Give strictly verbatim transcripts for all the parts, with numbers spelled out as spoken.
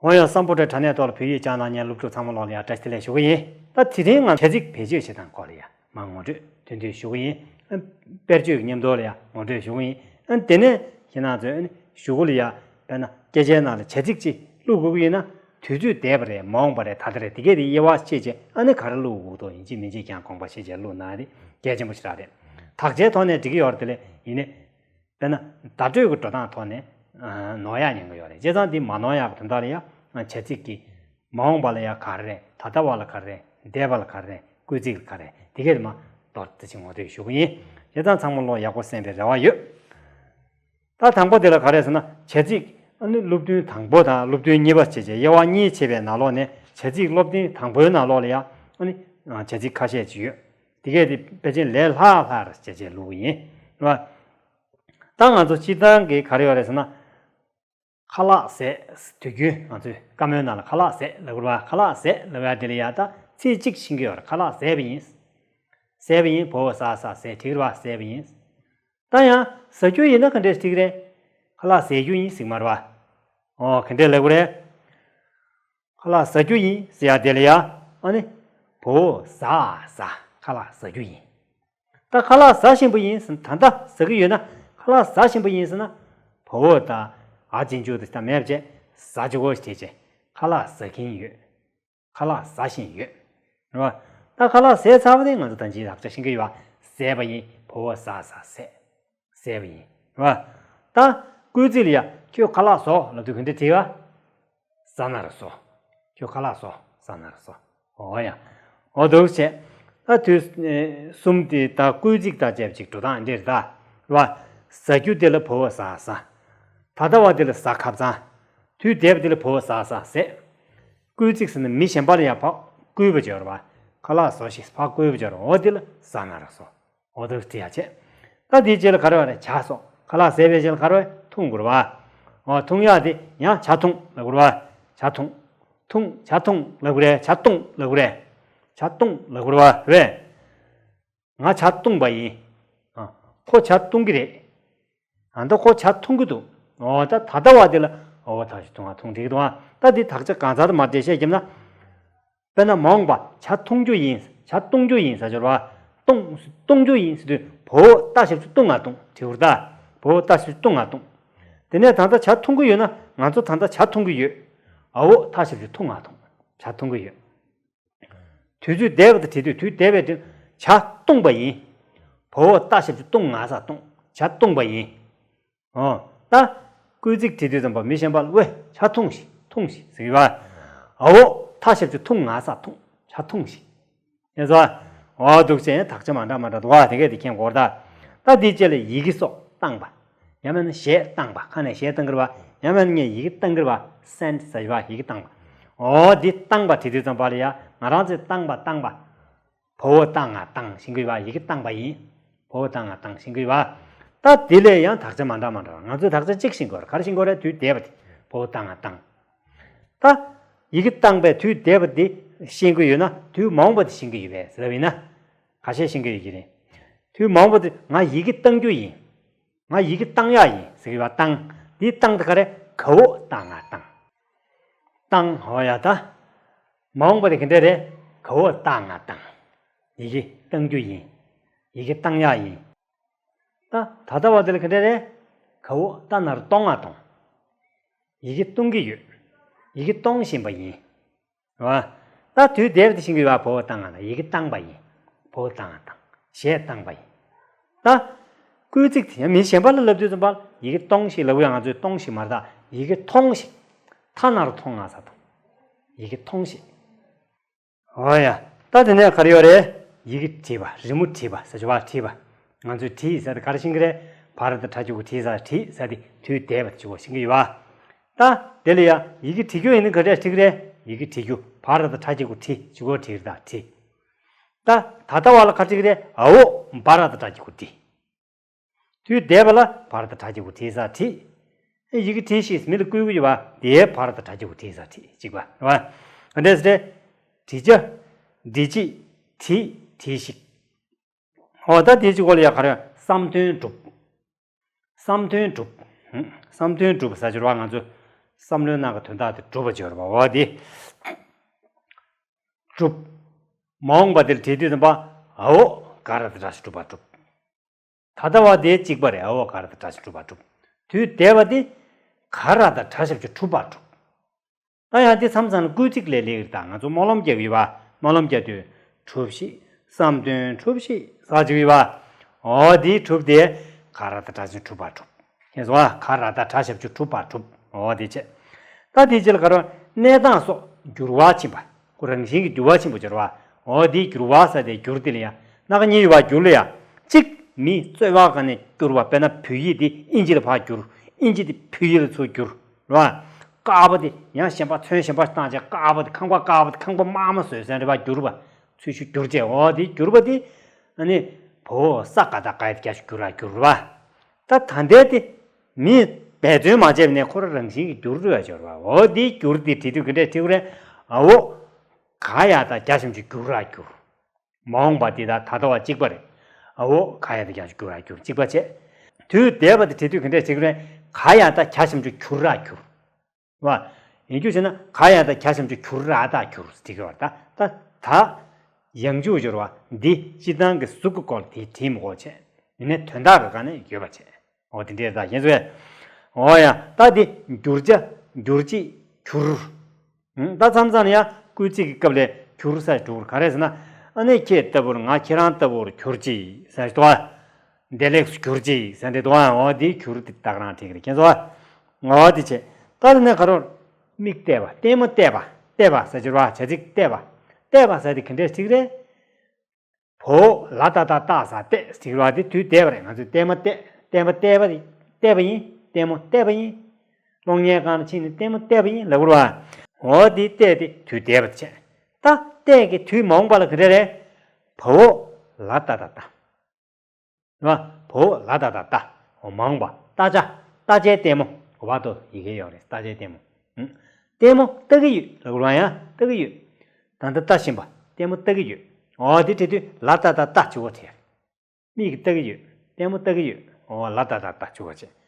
འོ་ཡང་བསམ་པོ་ཊའི་དྲ་གནས་ཐོག་ལ་བོད་ཡིག་སྦྱང་གནང་མཁན་སློབ་ཕྲུག་ཚང་མ་ལོག་ལ་ཡང་བཀྲ་ཤིས་བདེ་ལེགས་ཞུ་གི་ཡིན། ད་དེ་རིང་ང་བྱ་ཚིག་བེད་སྤྱོད་བྱེད་སྟངས་སྐོར་ལ་ཡང་མར་ངོ་སྤྲོད་དོན་ཚན་ཞུ་གི་ཡིན། དཔེར་བརྗོད་ཀྱི་མཉམ་དུ་ལ་ཡང་ངོ་སྤྲོད་ཞུ་གི་ཡིན། དེ་ནས་ཁྱེད་རང་ཚོས་གཞུག་གུ་ལ་ཡང་དཔེར་ན་སྐད་ཆའི་ནང་ལ་བྱ་ཚིག་ཅིག་བླུག་དགོས་ཀྱི་ཡིན་ན། དུས་ཚོད་འདས་པ་རེད། མ་འོངས་པ་རེད། ད་ལྟ་རེད། དེ་གས་དེ་དབྱེ་བ་ཕྱེ་བྱས། ཨ་ནི་ག་རེ་བླུག་དགོས་འདུག་ཡིན་གཅིག་མིན་གཅིག་ཀྱང་དགོངས་པ་བཞེས་བྱས་བླུག་ན་དེ་གལ་ཆེན་པོ་ཞིག་རང་རེད། དག་ཆའི་ཐོག་ནས་འགྲིག་གི་ཡོད་རེད། དེ་ལས་ཡིན་ནའི། དཔེར་ན། བརྡ་སྤྲོད་ཀྱི་འགྲོ་སྟངས་ཐོག་ནས་ཨ་ནོར་ཡག་ཉེན་ཁ་ཡོད་རེད། བྱས་ཙང་འདི་མ་ནོར་ཡག་གི་དོན་དག་ལ་ཡང་བྱ་ཚིག་གི་མ་འོངས་པ་ལ་ཡང་ག་རེ་རེད། ད་ལྟ་བ་ལ་ག་རེ་རེད། འདས་པ་ལ་ག་རེ་རེད། བསྐུལ་ཚིག་ལ་ག་རེ་རེད། དེ་གས་དེ་མར་མདོར་བསྡུས་ཤིག་ངོ་སྤྲོད་ཞུ་གི་ཡིན། བྱས་ཙང་ཚང་མ་ལོག་ཡག་པོ་གསན་པའི་རེ་བ་ཡོད། ད་དང་པོ་དེ་ལ་ག་རེ་ཟེར་ན། བྱ་ཚིག་ཨ་ནི་སློབ་ཐུན་དང་པོ་དང་སློབ་ཐུན་གཉིས་པ་བྱས་བྱས་དབྱེ་བ་གཉིས་ཕྱེ་བའི་ནང་ལོགས་ནས། བྱ་ཚིག་སློབ་ཐུན་དང་པོའི་ནང་ལོགས་ལ་ཡང་ཨ་ནི་བྱ་ཚིག་ཁ་ཤས་ཅིག་ཡོད། དེ་གས་དེ་ཕལ་ཆེར་ལས་སླ་སླ་རུ་བྱས་བྱས་བླུག་གི་ཡིན། རེད་བ། ད་ང་ཚོ་སྤྱིར་བཏང་གི་ག་རེ་ཡོད་རེད་ཟེར་ན། ཁ་ལག་ཟས། དུས་རྒྱུན་ང་ཚོས་བཀའ་མོལ་ནང་ལ་ཁ་ལག་ཟས་ལབ་དགོས་རེད་བ། ཁ་ལག་ཟས་ལབ་ཡ་དེ་ལ་ཡ་ད་ཚིག་གཅིག་ཤེས་ཀྱི་ཡོད་རེད། ཁ་ལག་ཟས་པ་ཡིན། ཟས་པ་ཡིན། བ་འོག་ཟ་ཟ་ཟས། འགྲིག་རེད་བ། ཟས་པ་ཡིན། ད་ཡང་ཟ་རྒྱུ་ཡིན་ན་ག་འདྲས་འགྲིག་རེད། ཁ་ལག་ཟས་རྒྱུ་ཡིན་ཟེར་གྱི་མ་རེད་བ། ཨོ་ག་འདྲས་ལབ་དགོས་རེད། ཁ་ལག་ཟ་རྒྱུ་ཡིན་ཟེར་ཡ་དེ་ལ་ཡ། ཨ་ནི། བ་འོག་ཟ་ཟ། ཁ་ལག་ཟ་རྒྱུ་ཡིན། ད་ཁ་ལག་ཟ་བཞིན་པ་ཡིན་ཟེར། ད་ལྟ་ཟ་གི་ཡོད་ན། ཁ་ལག་ཟ་བཞིན་པ་ཡིན་ཟེར་ན། བ་འོག་དང་། འ་རྗེས་འཇུག་དང་ད་མེད་པ་བྱས། ཟ་བྱེད་གོ་ཞེས་བྱས། ཁ་ལག་ཟ་གིན་ཡོད། ཁ་ལག་ཟ་བཞིན་ཡོད། རེད་བ། ད་ཁ་ལག་ཟས་ཚར་བ་དེ་ང་ཚོ་ད་ཅིའི་དག་ཆ་ཤེས་ཀྱི་ཡོད་བ། ཟས་པ་ཡིན། བ་འོག་ཟ་ཟ་ཟས། ཟས་པ་ཡིན། རེད་བ། ད་བསྐུལ་ཚིག་ལ་ཡ། ཁྱོད་ཁ་ལག་ཟོ་ལབ་དུས་ག་འདྲས་བྲིས་པ། ཟ་ན་ར་ཟོ། ཁྱོད་ཁ་ལག་ཟོ། ཟ་ན་ར་ཟོ། འོ་ཡ། འོ་འདུག་བྱས། ད་དུས་གསུམ་དེ་ད་བསྐུལ་ཚིག་དང་བཅས་པ་ཅིག་འགྲོ་སྟངས་འདི་རེད་ད། རེད་བ། ཟ་རྒྱུ་དེ་ལ་བ་འོག་ཟ་ཟ། ད་ལྟ་བ་དེ་ལ་ཟ་ཁ་བྱང་། དུས་འདས་པ་དེ་ལ་བ་འོག་ཟ་ཟ་ཟས། བསྐུལ་ཚིག་ཟེར་ན་མི་གཞན་པ་ལ་ཡང་ཕར་བསྐུལ་བ་སྦྱོར་བ། ཁ་ལག་ཟོ་ཞེས་ཕར་བསྐུལ་བ་སྦྱོར་བ། འོ་དེ་ལ་ཟ་ན་ར་ཟོ། འོ་དེ་ལ་བྲིས་ཡ་བྱས། ད་དེའི་རྗེས་ལ་ག་རེ་བ་རེད། ཇ་བཟོ། ཁ་ལག་ཟས་པའི་རྗེས་ལ་ག་རེ་བ་རེད། འཐུང་དགོས་རེད་བ། འོ་འཐུང་ཡ་དེ་ཡང་ཇ་འཐུང་ལབ་དགོས་རེད་བ། ཇ་འཐུང་། འཐུང་། ཇ་འཐུང་ལབ་དགོས་རེད། ཇ་བཏུང་ལབ་དགོས་རེད། ཇ་བཏུང་ལབ་དགོས་རེད་བ། རེད། ང་ཇ་བཏུང་བ་ཡིན། ཨ། ཁོ་ཇ་བཏུང་གི་རེད། ཨ། ད་ཁོ་ཇ་འཐུང་གི་འདུག་འོ་ད་ད་ལྟ་བ་དེ་ལ་འོ་བ་ཐ་ཞབས་ཀྱུ་འཐུང་བ་འཐུང་འགྲིག་གི་འདུག་ཨ། ད་འདི་དག་ཆ་གང་ཚར་དུ་མར་འགྲེལ་བཤད་བརྒྱབ་ན། དཔེར་ན་མ་འོངས་པ་ཇ་འཐུང་རྒྱུ་ཡིན། ཇ་བཏུང་རྒྱུ་ཡིན་ཟེར་སྦྱོར་བ། བཏུང་། བཏུང་རྒྱུ་ཡིན་ཟེར་དུས་བ་འོག་ཏ་ཞབས་ཀྱུ་བཏུ་ང་བཏུང་བྲིས་དགོས་རེད་ད། བ་འོག་ཏ་ཞབས་ཀྱུ་བཏུ་ང་བཏུང་། དེ་ནས་ད་ལྟ་ཇ་འཐུང་གི་ཡོད་ན། ང་ཚོ་ད་ལྟ་ཇ་འཐུང་གི་ཡོད། འ་འོག་ཐ་ཞབས་ཀྱུ་ཐུ་ང་འཐུང་། ཇ་འཐུང་གི་ཡོད། དུས་ཚོད་འདས་པ་དང་བྲིས་དུས་དུས་འདས་པའི་དུས། ཇ་བཏུང་བ་ཡིན། བ་འོག་ཏ་ཞབས་ཀྱུ་བཏུ་ང་ས་བཏུང་། ཇ་བཏུང་བ་ཡིན། འོ། ད། བསྐུལ་ཚིག་བྲིས་དུས་ཙམ་པ་མི་གཞན་པ་ལ་ཝེ་ཇ་འཐུང་ཞིག་འཐུང་ཞིག་ཟེར་གྱི་ཡོད་པ། འ་འོག་ཐ་ཞབས་ཀྱུ་ཐུ་ང་ས་འཐུང་། ཇ་འཐུང་ཞིག་ཡིན་ཙང་། འོ་འདུག་བྱས་ཡང་དག་ཆ་མ་འདྲ་མ་འདྲ་འདུག་བ། དེ་གས་དེ་མཁྱེན་དགོས་རེད་ད། ད་འདིའི་རྗེས་ལ་ཡི་གེ་སོགས་བཏང་བ། ཡང་མིན་ན་གཞས་བཏང་བ། ཁ་ནས་གཞས་བཏང་གི་རེད་བ། ཡང་མིན་ན་ངས་ཡི་གེ་བཏང་གི་རེད་བ། སེན་ཟེར་བ། ཡི་གེ་བཏང་བ། འོ་འདི་བཏང་བ་བྲིས་དུས་ཙམ་པ་ལ་ཡ། ང་རང་ཚོས་བཏང་བ་བཏང་བ། བ་འོག་ཏ་ང་བཏང་ཤེས་ཀྱི་ཡོད་པ། ཡི་གེ་བཏང་བ་ཡིན། བ་འོག་ཏ་ང་བཏང་ཤེས་ཀྱི་ཡོད་པ། ད་དེ་ལས་ཡང་དག་ཆ་མ་འདྲ་མ་འདྲ་བ། ང་ཚོས་དག་ཆ་གཅིག་ཤེས་དགོས་རེད། ག་རེ་ཤེས་དགོས་རེད། དུས་འདས་པ་དེ། བ་འོག་ཏ་ང་བཏང་། ད། ཡི་གེ་བཏང་བའི་དུས་འདས་པ་དེ་ཤེས་ཀྱི་ཡོད་ན། དུས་མ་འོངས་པ་དེ་ཤེས་ཀྱི་ཡོད་པས་ཟེར་བ་ཡིན་ན། ཁ་ཤས་ཤེས་ཀྱི་ཡོད་ཀྱི་རེད། དུས་མ་འོངས་པ་དེ་ང་ཡི་གེ་བཏང་རྒྱུ་ཡིན། ང་ཡི་གེ་བཏང་ཡག་ཡིན་ཟེར་གྱི་ཡོད་པ། བཏང་། འདིའི་བཏང་དེ་ག་རེ། ག་འོག་ཏ་ང་བཏང་། བཏང་། འོ་ཡ་ད། མ་འོངས་པ་དེ་ག་འདྲ་རེད། ག་འོག་ཏ་ང་བཏང་། ཡི་གེ་བཏང་རྒྱུ་ཡིན། ཡི་གེ་བཏང་ཡག་ཡིན། ད་ད་ལྟ་བ་དེ་ལ་ག་འདྲ་རེད། ག་འོག་ཏ་ན་རོ་གཏོང་ང་གཏོང་། ཡི་གེ་གཏོང་གི་ཡོད། ཡི་གེ་གཏོང་བཞིན་པ་ཡིན། རེད་བ། ད་དུས་འདས་པ་དེ་ཤེས་ཀྱི་ཡོད་པ། བ་འོག་ཏ་ང་ལ་ཡི་གེ་བཏང་བ་ཡིན། བ་འོག་ཏ་ང་བཏང་། གཞས་བཏང་བ་ཡིན། ད། བསྐུལ་ཚིག་དེ་ཡང་མི་གཞན་པ་ལ་ལབ་དུས་ཙམ་པ་ལ་ཡི་གེ་གཏོང་ཞིག་ལབ་ཡ། ང་ཚོས་གཏོང་ཞིག་མ་རེད་ད། ཡི་གེ་ཐོང་ཞིག་ཐ་ན་རོ་ཐོང་ང་ས་ཐོང་། ཡི་གེ་ཐོང་ཞིག་འོ་ཡ། ད་དེ་ནས་ག་རེ་ཡོད་རེད། ཡི་གེ་བྲིས་པ། རི་མོ་བྲིས་པ་ཟེར་གྱི་ཡོད་པ། བྲིས་པ། ང་ཚོས་བྲིས་ཟེར་དེ་ག་རེ་ཤེས་ཀྱི་རེད། བ་ར་བཏགས་གྲ་གི་གུ་བྲིས་ཟེར། བྲིས་ཟེར་དེ་དུས་འདས་པ་དེ་གཅིག་པོ་ཤེས་ཀྱི་ཡོད་པ། ད་དེ་ལ་ཡ་ཡི་གེ་བྲི་རྒྱུ་ཡིན་ན་ག་འདྲས་བྲི་གི་རེད། ཡི་གེ་བྲི་རྒྱུ། བ་ར་བཏགས་གྲ་གི་གུ་བྲི། གཅིག་པོ་བྲིས་རེད་ད། བྲིས། ད་ད་ལྟ་བ་ལ་ག་རེ་བྲི་གི་རེད། འ་འོག་བ་ར་བཏགས་གྲ་གི་གུ་བྲི། དུས་འདས་པ་ལ་བ་ར་བཏགས་གྲ་གི་གུ་བྲིས་ས་བྲིས། ཡི་གེ་བྲིས་ཤིག་མི་ལ་བསྐུལ་གྱི་ཡོད་པ། དེའི་བ་ར་བཏགས་གྲ་གི་གུ་བྲིས་ས་བྲིས། གཅིག་པ་རེད་བ། འདི་འདྲས་ཟེར་ཏེ། བྲི་བྱ། བྲི་བྱེད། བྲིས། བྲིས་ཤིག་འོ་ད་དེའི་གཅིག་པོ་ལ་ཡ་ག་རེ། བསམ་དོན་འགྲུབ། བསམ་དོན་འགྲུབ། ཧུམ། བསམ་དོན་འགྲུབ་ཟེར་གྱི་ཡོད་པ། ང་ཚོ་ བསམ་བློའི་ནང་གི་དོན་དག་དེ་གྲུབ་པ་བྱས་པ་འོ་དེ། གྲུབ། མ་འོངས་པ་དེ་ལ་བྲིས་དུས་ཙམ་པ། འ་འོ། ག་ར་བཏགས་གྲ་ཞབས་ཀྱུ་གྲུབ་པ་གྲུབ། ད་ལྟ་བ་དེ་གཅིག་པ་རེད། འ་འོ། ག་ར་བཏགས་གྲ་ཞབས་ཀྱུ་གྲུབ་པ་གྲུབ། དུས་འདས་པ་དེ། ག་ར་བཏགས་གྲ་ཞབས་ཀྱུ་གྲུབ་པ་གྲུབ། ད་ཡང་དེ་མཚམས་མཚམས་ལ་སྐུལ་ཚིག་ལས་སླེབས་ཀྱི་རེད། ད་ང་ཚོ་སྨོན་ལམ་རྒྱག་གི་ཡོད་པ། སྨོན་ལམ་རྒྱག་དུས། གྲུབ་ཤིག་བསམ་དོན་གྲུབ་ཤིག་ཟེར་གྱི་ཡོད་པ། འོ་དེའི་གྲུབ་དེ། ག་ར་བཏགས་གྲ་ཞབས་ཀྱུ་གྲུབ་པ་གྲུབ། ཤེས་སོང་ཨ། ག་ར་བཏགས་གྲ་ཞབས་ཀྱུ་གྲུབ་པ་གྲུབ། འོ་དེ་བྱས། ད་དེའི་རྗེས་ལ་ག་རེ། གནས་སྟངས་སོགས་འགྱུར་བ་ཕྱིན་པ། ཁོ་རང་བཞིན་གྱིས་འགྱུར་བ་ཕྱིན་པ་སྦྱོར་བ། འོ་དེའི་འགྱུར་བ་ཟེར་དེ་འགྱུར་དེ་ལ་ཡང་སྣ་ཁ་གཉིས་ཡོད་པ། འགྱུར་ལ་ཡང་། གཅིག་མི་རྩོལ་བ་གང་ནས་འགྱུར་བ། དཔེར་ན་བོད་ཡིག་དེ་ཨིན་ཇི་ལ་ཕར་བསྒྱུར། ཨིན་ཇི་དེ་བོད་ཡིག་ལ་ཚུར་བསྒྱུར། རེད་བ། དཀར་པོ་དེ་ཡང་གཞན་པ་ཚོན་གཞན་པ་བཏང་བྱས་དཀར་པོ་དེ། ཁང་པ་དཀར་པོ་དེ་ཁང་པ་དམར་མོ་བཟོས་ཟེར་རེད་བ། བསྒྱུར་བ། ཚུལ་ཤུགས་བསྒྱུར་བྱས། འོ་དེ་བསྒྱུར་བ་དེ། ཨ་ནི་བ་འོག་ས་ག་བཏགས་ག་ཡ་བཏགས་ག་ཞབས་ཀྱུ་གུ་ར་བསྒྱུར་བ། ད་ད་ལྟའི་དེ་མི་འབད་བརྩོན་མ་བྱས་པ་ནས་ཁོ་རང་རང་བཞིན་གྱིས་འགྱུར་བ་སྦྱོར་བ། འོ་དེ་བསྒྱུར་དེ་བྲིས་དུས་ག་འདྲས་བྲིས་དགོས་རེད། འ་འོ། ག་ཡ་བཏགས་གྱ་ཞབས་ཀྱུ་གུ་ར་བསྒྱུར། མ་འོངས་པ་དེ་དང་ད་ལྟ་བ་གཅིག་པ་རེད། འ་འོ། ག་ཡ་བཏགས་གྱ་ཞབས་ཀྱུ་གུ་ར་བསྒྱུར། གཅིག་པ་བྱས། དུས་འདས་པ་དེ་བྲིས་དུས་ག་འདྲས་བྲིས་དགོས་རེད། ག་ཡ་བཏགས་གྱ་ཞབས་ཀྱུ་གུ་ར་བསྒྱུར། བ། ཡིན་རྒྱུ་བྱས་ན་ག་ཡ་བཏགས་གྱ་ཞབས་ཀྱུ་གུ་ར་བཏགས་གྱུར་ཟེར་གྱི་ཡོད་རེད། ད་ད་ད་ཡང་འཇུག་སྦྱོར་བ་འདི་སྤྱིར་བཏང་གི་གཟུགས་ཀྱི་སྐོར་ལ་དེ་བྲིས་མི་དགོས་བྱས། ཡིན་ནའི་དོན་དག་གི་སྒང་ནས་ཡོད་པ་བྱས། འོ་དེ་འདྲའི་ད་ཡིན་ཟེར། འོ་ཡ། ད་འདི་འགྱུར་བྱ། འགྱུར་བྱེད། གྱུར། ཨང་། ད་མཚམས་མཚམས་ལ་ཡང་སྐུལ་ཚིག་གི་སྐབས་ལ་གྱུར་ཟེར་འགྲོ་གི་རེད། ག་རེ་ཟེར་ན། ཨ་ནི་ཁྱེད་ལྟ་བུར་ང་ཁྱེད་རང་ལྟ་བུར་གྱུར་ཅིག་ཟེར་འདུག་བ། བདེ་ལེགས་སུ་གྱུར་ཅིག་ཟེར་འདི་འདུག་ཨ། འོ་འདི་གྱུར་འདི་ད་ག་རང་བྲིས་ཀྱི་རེད། ཁྱེད་ཚོ། འོ་འདི་བྱས། ད་དེ་ནས་ག་རེ། མིག་བལྟས་པ། ལྟད་མོ་བལྟས་པ། བལྟས་པ་ཟེར་གྱི་རེད་བ། བྱ་ཚིག་བལྟས་པ། བལྟས་པ་ཟེར་དེ་ག་འདྲས་བྲིས་ཀྱི་རེད། བ་འོག་ལ་བཏགས་བཏགས་བལྟས་ཟེར་བྲིས་ཀྱི་རེད་བ། དེ་དུས་འདས་པ་རེད། ང་ཚོས་ལྟད་མོ་བལྟས། ལྟད་མོ་བལྟས་པ་རེད། བལྟས་པ་ཡིན། ལྟད་མོ་བལྟས་པ་ཡིན། གློག་བརྙན་སྒང་ལ་ཕྱིན་ནས་ལྟད་མོ་བལྟས་པ་ཡིན་ལབ་དགོས་རེད་བ། འོ་དེ་བལྟས་དེ་དུས་འདས་པ་བྱས། ད་བལྟས་ཀྱི་དུས་མ་འོངས་པ་ལ་ག་འདྲས་རེད། བ་འོག་ལ་བཏགས་བཏགས་བལྟས། རེད་བ། བ་འོག་ལ་བཏགས་བཏགས་བལྟས། འོ་མ་འོངས་པ། བལྟ་བྱ། བལྟ་བྱའི་ལྟད་མོ། འོ་བ་ཏོ་ཡི་གེ་ཡོད་རེད། བལྟ་བྱའི་ལྟད་མོ། ཨང་། ལྟད་མོ་ལྟ་གི་ཡོད་ལབ་དགོས་རེད་བ། ཡང་ལྟ་གི་ཡོད། ད་ལྟ་ལྟ་བཞིན་པ། ལྟད་མོ་ལྟ་གི་ཡོད། འོ་དེ་བྲིས་དུས་ལ་བཏགས་བཏགས་བལྟ་བྱེད་དགོས་རེད། མིག་གིས་ལྟ་གི་ཡོད། ལྟད་མོ་ལྟ་གི་ཡོད། འོ་ལ་བཏགས་བཏགས་བལྟ་བྱེད་དགོས་བྱས།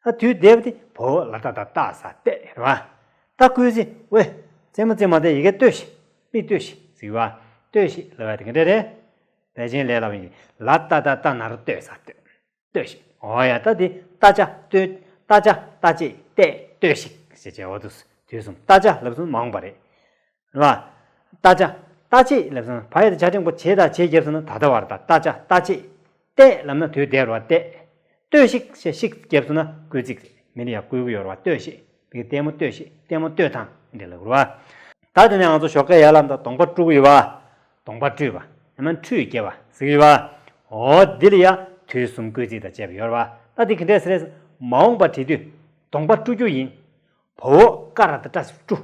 ད་དུས་འདས་པ་དེ་བ་འོག་ལ་བཏགས་བཏགས་བལྟས་ཟེར་བལྟས་རེད་བ། ད་སྐུལ་ཚིག་ཝེ། རྩེད་མོ་རྩེ་མ་བསྡད། ཡི་གེ་ལྟོས་ཤིག་མིག་ལྟོས་ཤིག་ཟེར་བ། ལྟོས་ཤིག་ལབ་པ་དེ་ག་འདྲས་རེད། ཕལ་ཆེར་ལས་སླ་བ་ཡིན། ལ་བཏགས་བཏགས་བལྟ་ན་རོ་ལྟོས་ཟེར་ལྟོས། ལྟོས་ཤིག་འོ་ཡ། ད་དེ་བལྟ་བྱ་ལྟོས། བལྟ་བྱ། བལྟ་བྱེད། བལྟས། ལྟོས་ཤིག་ཞེས་བྱ་བ་དུས་དུས་གསུམ། བལྟ་བྱ་ལབ་སོང་མ་འོངས་པ་རེད། རེད་བ། བལྟ་བྱ། བལྟ་བྱེད་ལབ་སོང་ན། བ་ཡ་དང་བྱ་འགྲེང་པོ་བྱེད་དང་བྱེད་བརྒྱབ་སོང་ན་ད་ལྟ་བ་རེད། ད་བལྟ་བྱ། བལྟ་བྱེད། བལྟས་ལབ་ན་དུས་འདས་པ་རེད་བ། བལྟས། ལྟོས་ཤིག་ཞེས་ཤིག་བརྒྱབ་སོང་ན་སྐུལ་ཚིག་རེད། མི་ལ་ཡང་སྐུལ་གྱི་ཡོད་རེད་བ། ལྟོས་ཤིག་བི་ལྟད་མོ་ལྟོས་ཤིག་ལྟད་མོ་ལྟོས་དང་འདི་ལབ་དགོས་རེད་བ། ད་དེ་ནས་ང་ཚོ་ཞོགས་ཀས་ཡར་ལངས་དང་གདོང་པ་བཀྲུ་གི་ཡོད་བ། གདོང་པ་བཀྲུས་པ། ཡང་ན་ཁྲུས་བརྒྱབ་པ་ཟེར་གྱི་ཡོད་བ། འོ་འདི་ལ་ཡང་དུས་གསུམ་སྐུལ་ཚིག་དང་བཅས་པ་ཡོད་རེད་བ། ད་འདི་ག་འདྲས་ཟེར་རེད། མ་འོངས་པ་བྲིས་དུས་གདོང་པ་བཀྲུ་རྒྱུ་ཡིན། བ་འོག་ཀ་ར་བཏགས་བཀྲ་ཞབས་ཀྱུ་བཀྲུ།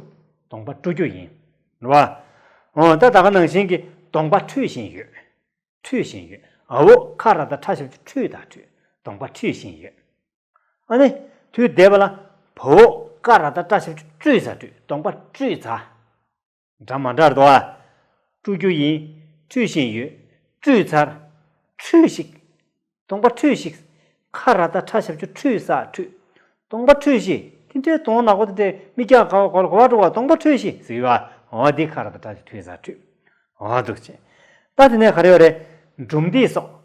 གདོང་པ་བཀྲུ་རྒྱུ་ཡིན། རེད་བ། འོ་ད་ད་ག་ནང་བཞིན་གྱི་གདོང་པ་འཁྲུད་བཞིན་ཡོད། འཁྲུད་བཞིན་ཡོད། འ་འོག་ཁ་ར་བཏགས་ཁྲ་ཞབས་ཀྱུ་ཁྲུས་དང་འཁྲུད། གདོང་པ་འཁྲུད་བཞིན་ཡོད། ཨ་ནི། དུས་འདས་པ་ལ། བ་འོག་ཀ་ར་བཏགས་སྐྲ་ཞབས་ཀྱུ་སྐྲུས་ཚར། སྐྲུས། གདོང་པ་སྐྲུས་ཚར། འདྲ་མ་འདྲ་རེད་དོ། བཀྲུ་རྒྱུ་ཡིན། བཀྲུ་བཞིན་ཡོད། བཀྲུས་ཚར། ཁྲུས་ཤིག་གདོང་པ་ཁྲུས་ཤིག་ཁ་ར་བཏགས་ཁྲ་ཞབས་ཀྱུ་ཁྲུས་ས་ཁྲུས། གདོང་པ་ཁྲུས་ཤིག་དེ་འདྲའི་གདོང་ནག་པོ་དེ་འདྲའི་མིག་རྒྱང་ག་བ་གོ་ལ་གོ་བ་འགྲོ་བ། གདོང་པ་ཁྲུས་ཤིག་ཟེར་བ། འོ་འདི་ཁ་ར་བཏགས་ཁྲ་ཞབས་ཀྱུ་ཁྲུས་ས་ཁྲུས། འོ་འདུག་ཅེས། ད་དེ་ནས་ག་རེ་ཡོད་རེད། སྒྲུང་འདི་སོགས།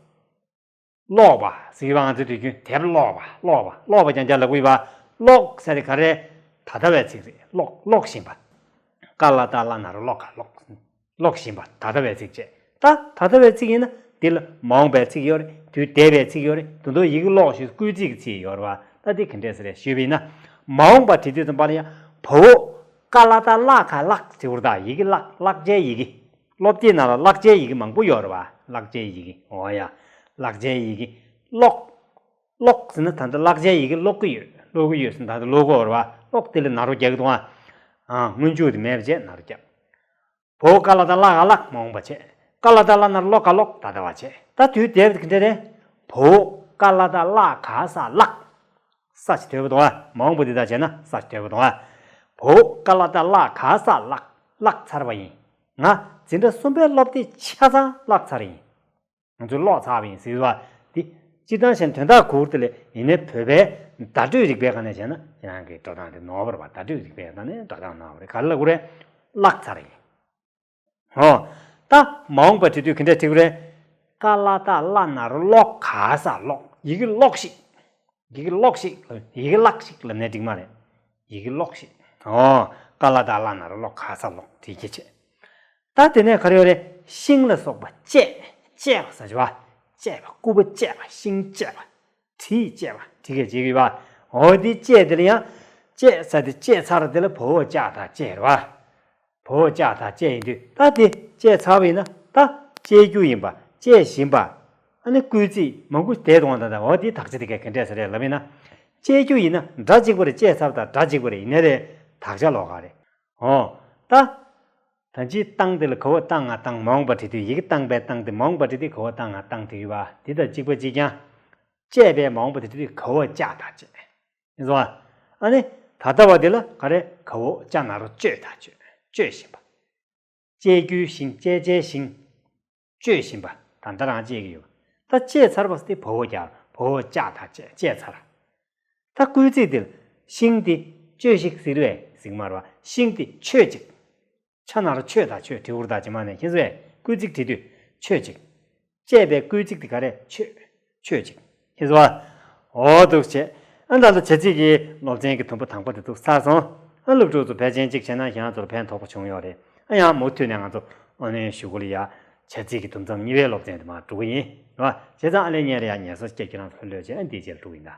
ཀློག་པ་ཟེར་བ་ང་ཚོས་དུས་རྒྱུན་དེབ་ཀློག་པ། ཀློག་པ། ཀློག་པ་རྐྱང་རྐྱང་ལབ་ཀྱི་ཡོད་པ། ཀློག་ཟེར་དེ་ག་རེ། ད་ལྟ་བའི་ཚིག་རེད། ཀློག་ཀློག་བཞིན་པ། ཀ་ལ་བཏགས་ཀླ་ན་རོ་ཀློ་ག་ཀློག་ཀློག་བཞིན་པ། ད་ལྟ་བའི་ཚིག་བྱས། ད་ད་ལྟ་བའི་ཚིག་ཡིན་ན་འདི་ལ་མ་འོངས་པའི་ཚིག་ཡོད་རེད། དུས་འདས་པའི་ཚིག་ཡོད་རེད། དེ་ཚོ་ཡི་གེ་ཀློག་ཞེས་སྐུལ་ཚིག་གི་ཚིག་ཡོད་རེད་བ། ད་འདི་ག་འདྲས་ཟེར་རེད་ཞུས་པ་ཡིན་ན། མ་འོངས་པ་བྲིས་དུས་ཙམ་པ་ལ་ཡང་བ་འོག་ཀ་ལ་བཏགས་ཀླ་ག་ཀླག་ཟེར་བ་རེད། ད་ཡི་གེ་ཀླག་ཀླག་ཅན་ཡི་གེ་སློབ་དེབ་ནང་ལ་ཀླག་ཅན་ཡི་གེ་མང་པོ་ཡོད་རེད་བ། ཀླག་ཅན་ཡི་གེ་འོ་ཡ། ཀླག་ཅན་ཡི་གེ་ཀློག་ཀློག་ཟེར་ན་ད་ལྟ་ཀླག་ཅན་ཡི་གེ་ཀློག་གི་ཡོད། ཀློག་གི་ཡོད་ཟེར་ན་ད་ལྟ་ཀློག་གི་ཡོད་རེད་བ། ཀློག་དེ་ལ་ན་རོ་རྒྱག་གི་འདུག་ཨ། ཨ། སྔོན་འཇུག་དེ་མེད་པ་བྱས་ན་རོ་རྒྱག་བ་འོག་ཀ་ལ་བཏགས་ཀླ་ག་ཀླག་མ་འོངས་པ་བྱས། ཀ་ལ་བཏགས་ཀླ་ན་རོ་ཀློ་ག་ཀློག་ད་ལྟ་བ་བྱས། ད་དུས་འདས་པ་དེ་ག་འདྲ་རེད། བ་འོག་ཀ་ལ་བཏགས་ཀླ་ག་ས་ཀླག་ས་ཞིག་འདོད་པ་དང་། མ་འོངས་པ་འདི་དག་བྱས་ན་ས་ཞིག་འདོད་པ་དང་། བ་འོག་ཀ་ལ་བཏགས་ཀླ་ག་ས་ཀླག་ཀླག་ཚར་བ་ཡིན། ང་འཛིན་གྲྭ་གསུམ་པའི་སློབ་དེབ་ཆ་ཚང་བཀླགས་ཚར་ཡིན། ང་ཚོས་ཀློག་ཚར་བ་ཡིན་ཟེར་བ་འདི་ སྤྱིར་བཏང་བྱས་ན་དོན་དག་གུར་དེ་ལས་ཡིན་ནའི་བོད་པའི་བརྡ་སྤྲོད་རིག་པའི་སྒང་ནས་བྱས་ན་ཁྱེད་རང་གི་འགྲོ་སྟངས་དེ་ནོར་བ་རེད་པ། བརྡ་སྤྲོད་རིག་པའི་སྒང་ནས་འགྲོ་སྟངས་ནོར་བ་རེད། ག་རེ་ལབ་དགོས་རེད། བརླག་ཚར་ཡིན། ཨོ། ད་མ་འོངས་པ་བྲི་དུས་ག་འདྲས་བྲི་དགོས་རེད། ཀ་ལ་ཏ་བླ་ན་རོ་ཀློག་ག་ས་ཀློག་ཡི་གེ་ཀློག་ཤིག་ཡི་གེ་ཀློག་ཤིག་ཡི་གེ་བཀླག་ཤིག་ལབ་ནའི་འགྲིག་མ་རེད། ཡི་གེ་ཀློག་ཤིག་ཨོ། ཀ་ལ་ཏ་བླ་ན་རོ་ཀློག་ག་ས་ཀློག་བྲིས་ཀྱི་བྱེད། ད་དེ་ནས་ག་རེ་ཡོད་རེད། ཤིང་ལ་སོགས་པ་བཅད། བཅད་པ་ཟེར་བ། བཅད་པ། སྐུད་པ་བཅད་པ། ཤིང་བཅད་པ། གྲི་བཅད་པ། གྲི་གས་བཅད་ཀྱི་ཡོད་པ། འོ་དེ་བཅད་དེ་ལ་ཡང་། བཅད་ཟེར་དེ་བཅད་ཚར་དེ་ལ་བ་འོག་ལྕགས་ཐ་བཅད་རེད་པ། བ་འོག་ལྕགས་ཐ་བཅད་ཡིན་དུས་ད་དེ་བཅད་ཚར་བ་ཡིན་ན་ད་བཅད་རྒྱུ་ཡིན་པ། བཅད་བཞིན་པ། ཨ་ནི་སྐུལ་ཚིག་མང་པོ་བསྡད་འདུག་ད་ད་འོ་དེ་དག་ཆ་དེ་གས་ག་འདྲས་ཟེར་རེད་ལབ་ཡིན་ན། བཅད་རྒྱུ་ཡིན་ན་སྒྲ་གཅིག་པ་རེད། བཅད་ཚར་དང་སྒྲ་གཅིག་པ་རེད། ཡིན་ནའི་རེད། དག་ཆ་ལོགས་ཀ་རེད། འོ། ད། ད་ཅི་བཏང་དེ་ལ་ག་འོག་བཏང་ང་བཏང་། མ་འོངས་པ་བྲི་དུས་ཡི་གེ་བཏང་པའི་བཏང་དེ་མ་འོངས་པ་བྲི་དུས་ག་འོག་བཏང་ང་བཏང་དེ་ཡོད་པ། དེ་དང་གཅིག་པ་གཅིག་རྐྱང་། བཅད་པའི་མ་འོངས་པ་དེ་བྲི་དུས་བ་འོག་ལྕགས་ཐ་བཅད། ཡིན་སོང་ཨ། ཨ་ནི་ད་ལྟ་བ་དེ་ལ་ག་རེ། བ་འོག་ལྕགས་ན་རོ་གཅོད་ཐ་གཅོད། གཅོད་བཞིན་པ། བཅད་རྒྱུའི་ཤིང་། བཅད་བྱའི་ཤིང་། གཅོད་བཞིན་པ། ད་ལྟ་རང་བཅད་ཀྱི་ཡོད། ད་བཅད་ཚར་བ་དེ་བ་འོག་རྒྱག་བ་འོག་ལྕགས་ཐ་བཅད། བཅད་ཚར། ད་སྐུལ་ཚིག་དེ་ལ་ཤིང་དེ་གཅོད་ཤིག་ཟེར་བས་ཟེར་གྱི་མ་རེད་པ། ཤིང་དེ་ཆོད་ཅིག་ཆ་ན་རོ་ཆོད་ཐ་ཆོད། བྲི་འུར་ཐ་ཅི་མ་ནས་ཁྱེད་ཚོས་སྐུལ་ཚིག་བྲི་དུས་ཆོད་ཅིག་བཅད་པའི་སྐུལ་ཚིག་དེ་ག་རེ། ཆོད། ཆོད་ཅིག་ཁྱེད་ཚོ། འོ་འདུག་བྱས། ཨ་ད་ལྟ་བྱ་ཚིག་གི་སློབ་ཚན་གྱི་དུམ་བུ་དང་པོ་དེ་ཚུགས་ཚར་སོང་། ཨ་སློབ་ཕྲུག་ཚོ་ཕལ་ཆེར་གཅིག་བྱས་ན་ཁྱེད་རང་ཚོར་ཕན་ཐོགས་པ་བྱུང་ཡོད་རེད། ཨ་ཡང་མུ་མཐུད་ནས་ང་ཚོ་ཨ་ནི་གཞུག་གུ་ལ་ཡ་བྱ་ཚིག་གི་དུམ་མཚམས་གཉིས་པའི་སློབ་ཚན་དེ་མར་འགྲོ་གི་ཡིན། རེད་པ། བྱས་ཙང་ཨ་ལས་ཉན་རེ་ཡ་ཉལ་ས་སྐྱེལ། ཁྱེད་རང་ཚོ་ལྷོད་ལྷོད་བྱས། ཨ་འདིའི་རྗེས་ལ་འགྲོ་གི་ཡིན་ད།